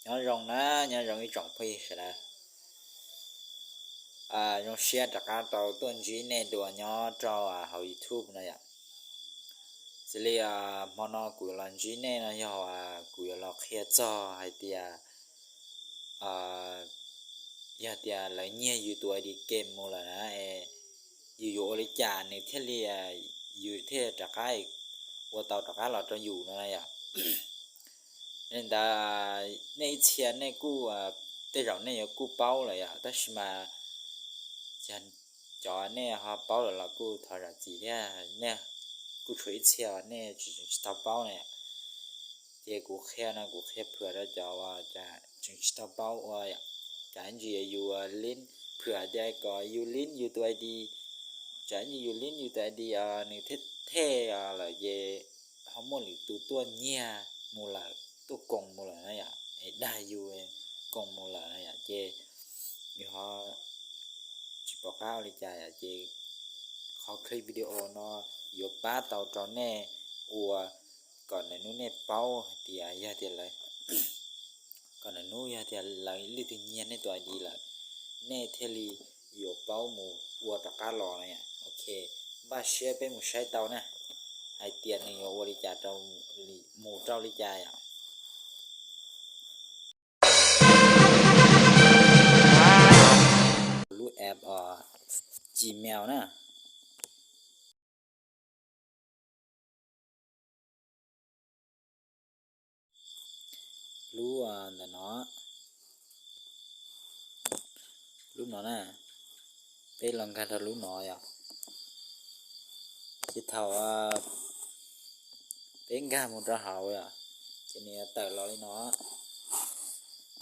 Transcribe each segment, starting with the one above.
Nyob zoo na, nyob zoo ib tsoom phooj ywg sawv daws. Zoo siab rov qab tau tuaj ntsib nej dua nyob rau hauv YouTube no yom. Xws li hmo no kuv los ntsib nej no yog kuv yuav los qhia txog hais tias yog tias lawv nyiag yus tus I D game mus lawm na, es yus yuav ua li cas nws thiaj li, yus thiaj rov qab ua tau rov qab los rau yus no na yom. Li ntawd, nej ib txhia nej kuj, tej zaum nej yuav kuj paub lawm yom, tab sis mas cov nej ho paub lawm los kuj thov zam txim thiab, nej kuj tshuav ib txhia nej tseem tsis tau paub na yom. Ces kuv qhia no kuv qhia phwam rau cov uas tseem tsis tau paub ua, tsam ib ntsis yus lib phwam tias kom yus lib yus tus I D, tsam ib ntsis yus lib yus tus I D nws thej thej lawm ces ho muaj lwm tus tuaj nyiag mus lawm, tuaj koom mus lawm na yom, es dag yus koom mus lawm na yom, ces yus ho tsis pom qab ua li cas yom. Ces qhov clip video no yuav pab tau rau nej ua kom lwm hnub nej paub hais tias yog tias lawv, kom lwm hnub yog tias lawv leej twg nyiag nej tus I D lawm, nej thiaj li yuav paub mus ua rov qab los na yom. Ok, npaj siab peb mus saib tau na, hais tias nws yuav ua li cas rau, mus rau li cas yom. Lub app Gmail na. Lub ntawm no, lub no na, peb los nkag rau lub no yom. Ces thaum peb nkag mus rau hauv yom, ces nws tawm los li no.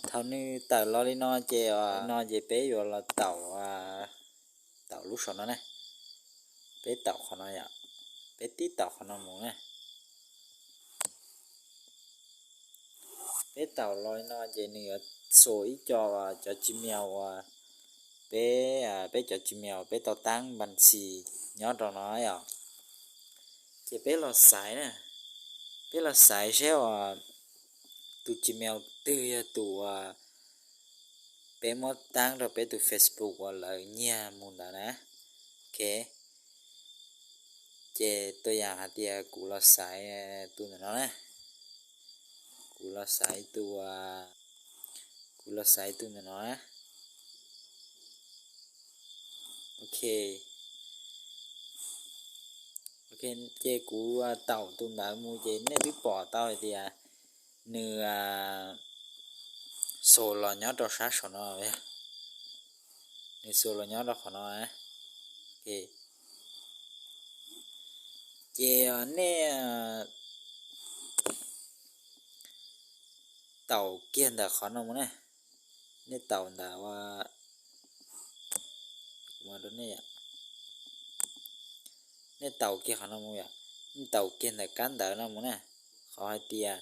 Thaum nws tawm los li no ces, no ces peb yuav los taum, taum lub saum no na. Peb taum qhov no yom, peb tib taum qhov no mus na. Peb taum los li no ces nws yuav xuas ib co cov Gmail uas peb, peb cov Gmail peb tau taab npas xis nyob rau no yom. Ces peb los xaiv na, peb los xaiv seb uas tus Gmail twg yog tus uas peb muab taab rau peb tus Facebook uas lawv nyiag mus ntawd na. Ok, ces tua yam hais tias kuv los xaiv tus ntawm no na, kuv los xaiv tus, kuv los xaiv tus ntawm no na. Ok, ok, ces kuv taum tus ntawd mus ces nej twb pom tau hais tias nws xuas los nyob rau sab saum no, nws xuas los nyob rau qhov no. Ces nej taum kiag ntawm qhov no mus na, nej taum ntawm, nej taum kiag qhov no mus yom, nej taum kiag ntawm kab ntawv no mus na, qhov hais tias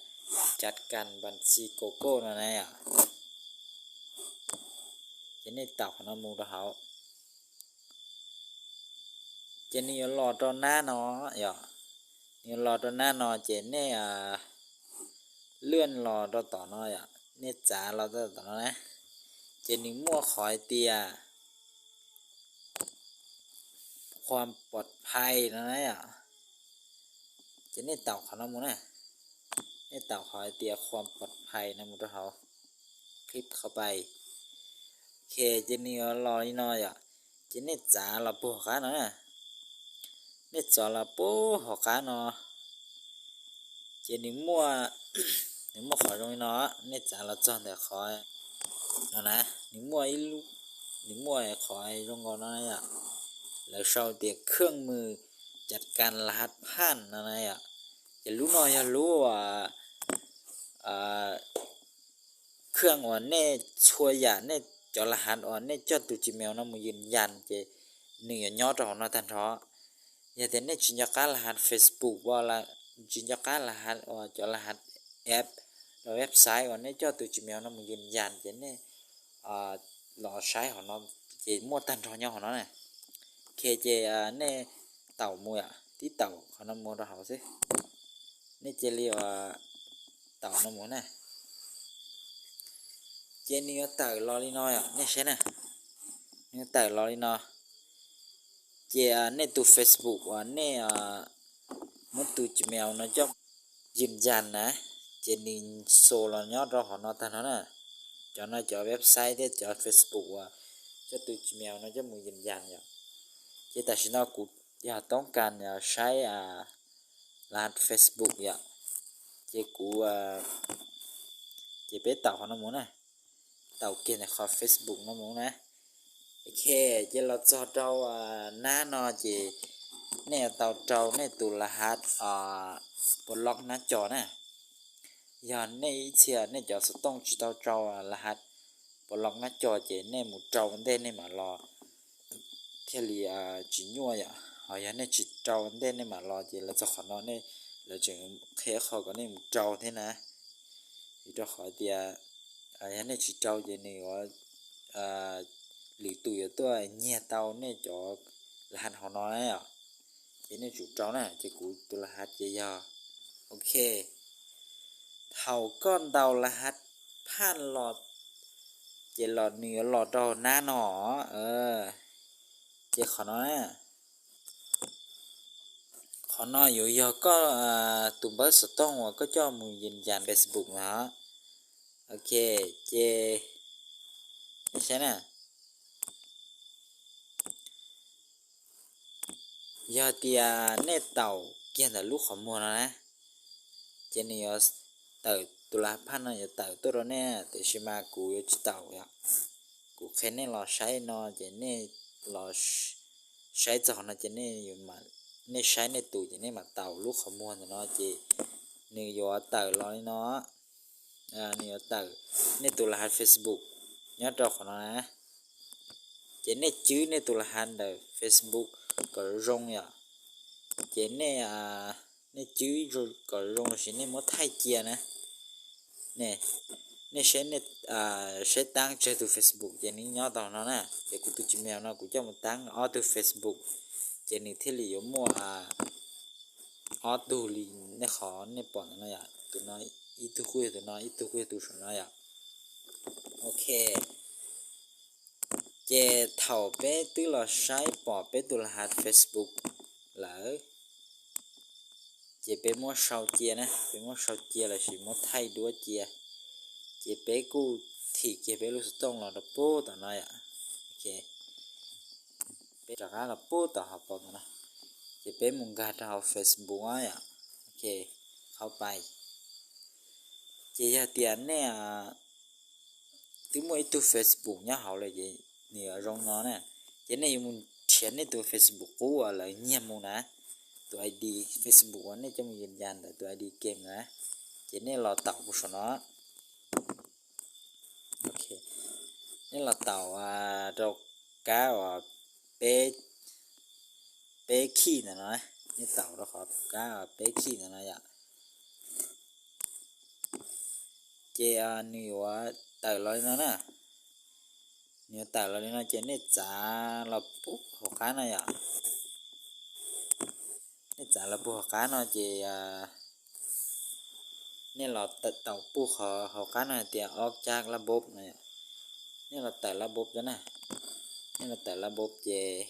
chat kas npas xis Google no na yom. Ces nej taum qhov no mus rau hauv, ces nws yuav los rau nab no yom. Nws yuav los rau nab no ces nej lwaj los rau tom no yom, nej txav los rau tom no na. Ces nws muaj qhov hais tias khuam pov phais no na yom. Ces nej taum qhov no mus na, nej taum qhov hais tias khuam pov phais no mus rau hauv, click qhov pais. Ok, ces nws yuav los li no yom, ces nej txav los puag hauv qab no na. Nej txav los puag hauv qab no, ces nws muaj, nws muaj qhov zoo li no, nej txav los txog ntawm qhov no na, nws muaj ib lub, nws muaj qhov zoo nkaus no yom, lawv sau tias khwj mus caj kas la has phaj no na yom. Ces lub no yog lub khwj uas nej txhua yam nej cov la has uas nej coj tus Gmail no mus yws yas ces nws yuav nyob rau hauv no tag nrho. Yog tias nej tsis nco qab la has Facebook, tsis nco qab la has uas cov la has app los website uas nej coj tus Gmail no mus yws yas ces nej los saib hauv no, ces muaj tag nrho nyob hauv no na. Ok, ces nej taum mus yom, tib taum qhov no mus rau hauv xwb. Nej cia li taum no mus na. Ces nws yuav tawm los li no yom, nej saib na, nws yuav tawm los li no. Ces nej tus Facebook uas nej muab tus Gmail no coj yws yas na, ces nws xus los nyob rau hauv no tag no na. Cov no cov website thiab cov Facebook uas coj tus Gmail no coj mus yws yas yom. Ces tam sim no kuv yog toob kas saib las Facebook yom, ces kuv, ces peb taum qhov no mus na, taum kiag ntawm qhov Facebook no mus na. Ok, ces los txog rau nab no ces nej yuav tau rau nej tus las hav pos loj nab co na. Yog nej ib txhia nej cov xov tooj tsis tau rau las hav pos loj nab co ces nej mus rau ntej nej mam los thiaj li tsis nyuaj yom. Ho yog nej tsis rau ntej nej mam los ces los txog qhov no nej, lawv tseem qhia qho kom nej mus rau thiab na. Vim rau qhov tias yog nej tsis rau ces nws yuav, lwm tus yuav tuaj nyiag tau nej cov las hav hauv no na yom. Ces nej tsum rau na, ces kuv tus las hav ces yog, ok. Thaum koj ntaus las hav phaj los, ces los nws yuav los rau nab no. Ces qhov no na, qhov no yuav yog koj tus npawb xov tooj uas koj coj mus yws yas Facebook na. Ok, ces nej saib na, yog tias nej taum kiag ntawm lub qhov muag no na, ces nws yuav tawm, tus las hav phaj no yuav tawm tuaj rau nej, tiam sis mas kuv yuav tsis taum yom. Kuv qhia nej los saib no ces nej los saib txog qhov no ces nej saib nej tus ces nej mam taum lub qhov muag ntawm no ces nws yuav tawm los li no. Nws yuav tawm nej tus las hav Facebook nyob rau qhov no na. Ces nej cwb nej tus las hav ntawm Facebook kom zoo yom. Ces nej, nej cwb kom zoo los sis nej muab thaij cia na. Nej saib, saib taab tsawg tus Facebook ces nws nyob tau no na. Ces kuv tus Gmail no kuv coj mus taab ob tug Facebook, ces nws thiaj li yuav muaj ob tug li nej qhov nej pom ntawm no yom. Tus no ib tug kuj yog tus no, ib tug kuj yog tus saum no yom. Ok, ces thaum peb twb los saib pom peb tus las hav Facebook lawm, ces peb muab sau cia na, peb muab sau cia los sis muab thaij duab cia. Ces peb kuj thim kiag peb lub xov tooj los rau pub tom no yom. Peb rov qab los pub tom hauv paus no, ces peb mus nkag rau hauv Facebook yom. Ok, qhov pais. Ces yog tias nej twb muaj ib tug Facebook nyob hauv lawm ces nws yuav zoo no na. Ces nej yuav mus nrhiav nej tus Facebook qub uas lawv nyiag mus na, tus ID Facebook uas nej coj mus yws yas ntawm tus ID game na. Ces nej los taum pus saum no. Nej los taum rau kab uas peb, peb khij ntawm no, nej taum rau qhov kab uas peb khij ntawm no yom. Ces nws yuav tawm los li no na. Nws yuav tawm los li no ces nej txav los pub hauv qab no yom. Nej txav los pub hauv qab no ces nej los taum pub qhov hauv qab no hais tias ob cab lab bob no. Nej los tawm lab bob cov na. Nej los tawm lab bob ces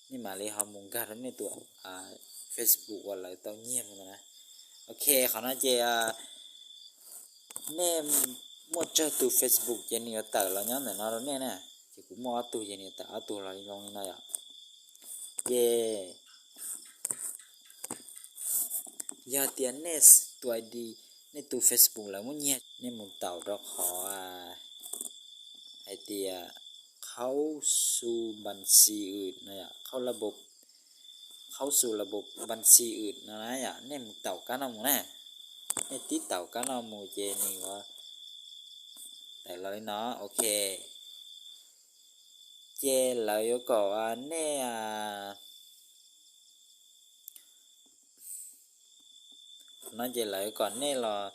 nej mam li ho mus nkag rau nej tus Facebook uas lawv tau nyiag mus ntawd na. Ok, qhov no ces nej muaj tsawg tus Facebook ces nws yuav tawm los nyob ntawm no rau nej na. Ces kuv muaj ob tug ces nws yuav tawm ob tug los zoo li no yom. Ces yog tias nej tus ID, nej tus Facebook lawv muab nyiag, nej mus taum rau qhov hais tias khaub xu npas xi wm no yom, khaub xu la bos npas xi wm no na yom, nej mus taum kab no mus na. Nej tib taum kab no mus ces nws yuav tawm los li no, ok. Ces lawv yuav kom nej no ces lawv yuav kom nej los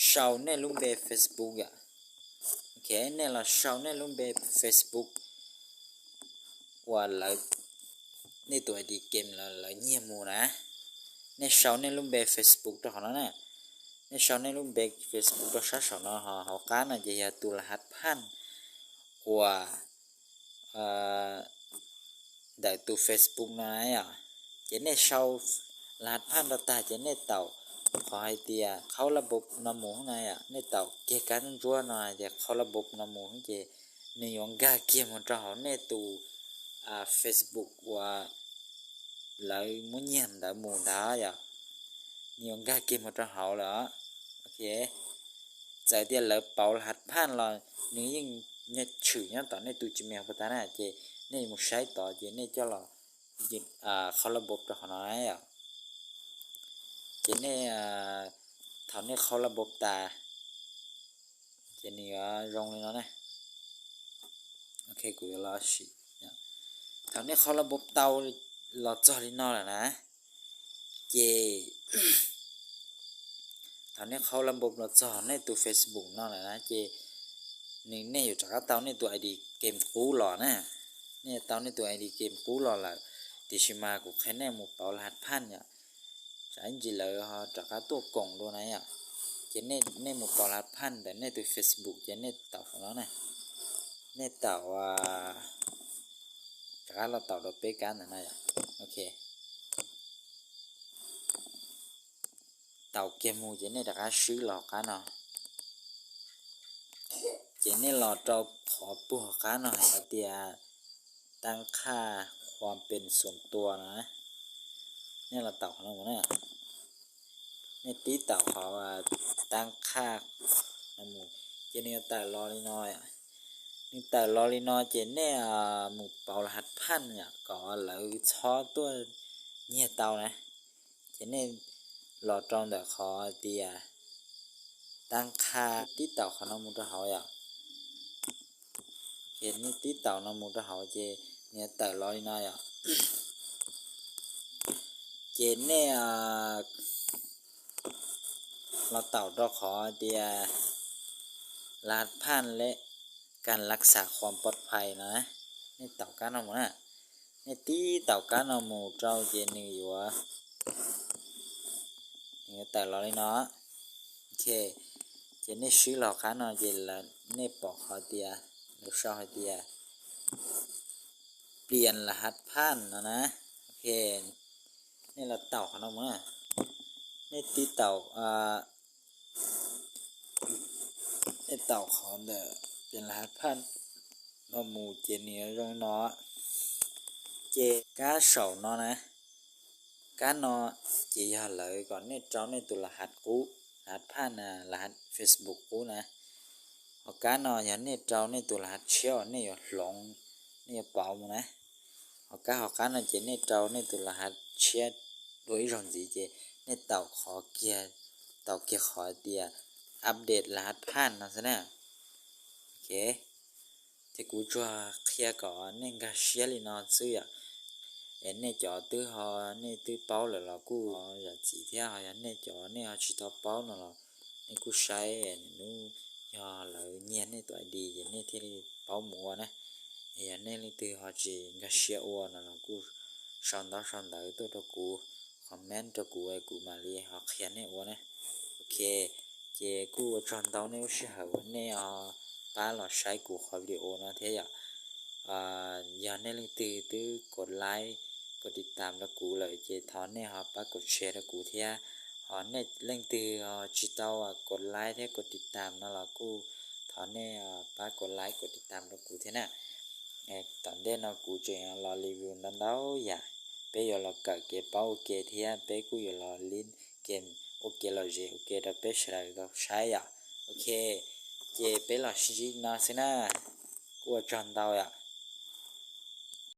sau nej lub npe Facebook yom. Ok, nej los sau nej lub npe Facebook uas lawv, nej tus ID game lawv nyiag mus na. Nej sau nej lub npe Facebook rau qhov no na. Nej sau nej lub npe Facebook rau sab saum no, ho hauv qab no ces yog tus laj hav phaj uas ntawm tus Facebook no na yom. Ces nej sau laj hav phaj rau tag ces nej taum qhov hais tias khaub laj npau no mus na yom, nej taum kiag kab ntsuab no hais tias khaub laj npau no mus ces nws yuav nkag kiag mus rau hauv nej tus Facebook uas lawv muab nyiag ntawd mus ntag yom. Nws yuav nkag kiag mus rau hauv lawm. Ok, txawm tias lawv pauv laj hav phaj los nws yeej tshwm nyob tom nej tus Gmail puag ta na, ces nej mus saib tod ces nej coj los khaub laj npau rau qhov no na yom. Ces nej, thaum nej khaub laj npau tas ces nws yuav zoo li no na. Ok, kuv yuav los sim. Thaum nej khaub laj npau tau los txog li no lawm na, ces thaum nej khaub laj npau los txog nej tus Facebook no lawm na ces nws, nej yuav rov qab tau nej tus ID game qub los na. Nej tau nej tus ID game qub los lawm, tiam sis mas kuv qhia nej mus pauv laj hav phaj yom, tsam ib ntsis lawv ho rov qab tuaj koom dua na yom. Ces nej mus pauv laj hav phaj ntawm nej tus Facebook ces nej taum qhov no na. Nej taum, rov qab los taum rau peb kab ntawm no yom. Ok, taum kiag mus ces nej rov qab swb los qab no. Ces nej los rau qhov puag qab no hais tias tab qhaj khuam pes xuam tua no, nej los taum qhov no mus na. Nej tib taum qhov tab qhaj no mus ces nws yuav tawm los li no. Nws tawm los li no ces nej mus pauv laj hav phaj yom, kom lawv txhob tuaj nyiag tau na. Ces nej los rau ntawm qhov tias tab qhaj, tib taum qhov no mus rau hauv yom. Ok, nej tib taum no mus rau hauv ces nws yuav tawm los li no yom. Ces nej los taum rau qhov tias laj hav phaj lej kas laj xav khuam pov phais no, nej taum kab no mus na. Nej tib taum kab no mus rau ces nws yuav, nws yuav tawm los li no. Ok, ces nej swb los qab no ces nej pom qhov tias lawv sau hais tias plias laj hav phaj no na. Ok, nej los taum qhov no mus na. Nej tib taum, nej taum qhov ntawm plias laj hav phaj no mus ces nws yuav zoo no. Ces kab saum no na, kab no ces yog lawv kom nej rau nej tus laj hav qub, laj hav phaj na, laj hav Facebook qub na. Ho kab no yog nej rau nej tus laj hav tshiab uas nej yuav hloov, nej yuav pauv mus na. Ho kab hauv qab no ces nej rau nej tus laj hav tshiab dua ib zaug ntxiv ces nej taum qhov kiag, taum kiag qhov tias update laj hav phaj no xwb na. Ok, ces kuv tsuas qhia kom nej nkag siab li no xwb yom. Es nej cov twb ho, nej twb paub lawm los kuj zam txim thiab, ho yog nej cov nej ho tsis tau paub no los nej kuj saib, hnub yog lawv nyiag nej tus ID ces nej thiaj li paub mus ua na. Es yog nej leej twg ho tsis nkag siab ua no los kuj sau ntaub sau ntawv tuaj rau kuv, comment rau kuv, kuv mam li ho qhia nej ua na. Ok, ces kuj ua tsaug ntau nej lub sij hawm uas nej ho pab los saib kuv qhov video no thiab yom. Yog nej leej twg twb kos like, kos tiv tam rau kuv lawm ces thov nej ho pab kos share rau kuv thiab. Ho nej leej twg tsis tau kos like thiab kos tiv tam no los kuj thov nej pab kos like kos tiv tam rau kuv thiab na. Tom ntej no kuv tseem los review ntau ntau yam, peb yuav los kawm kev paub ua ke thiab peb kuj yuav los li game ua kev lom zem ua ke rau peb sawv daws tau saib yom. Ok, ces peb los sib ntsib no xwb na. Kuj ua tsaug ntau yom.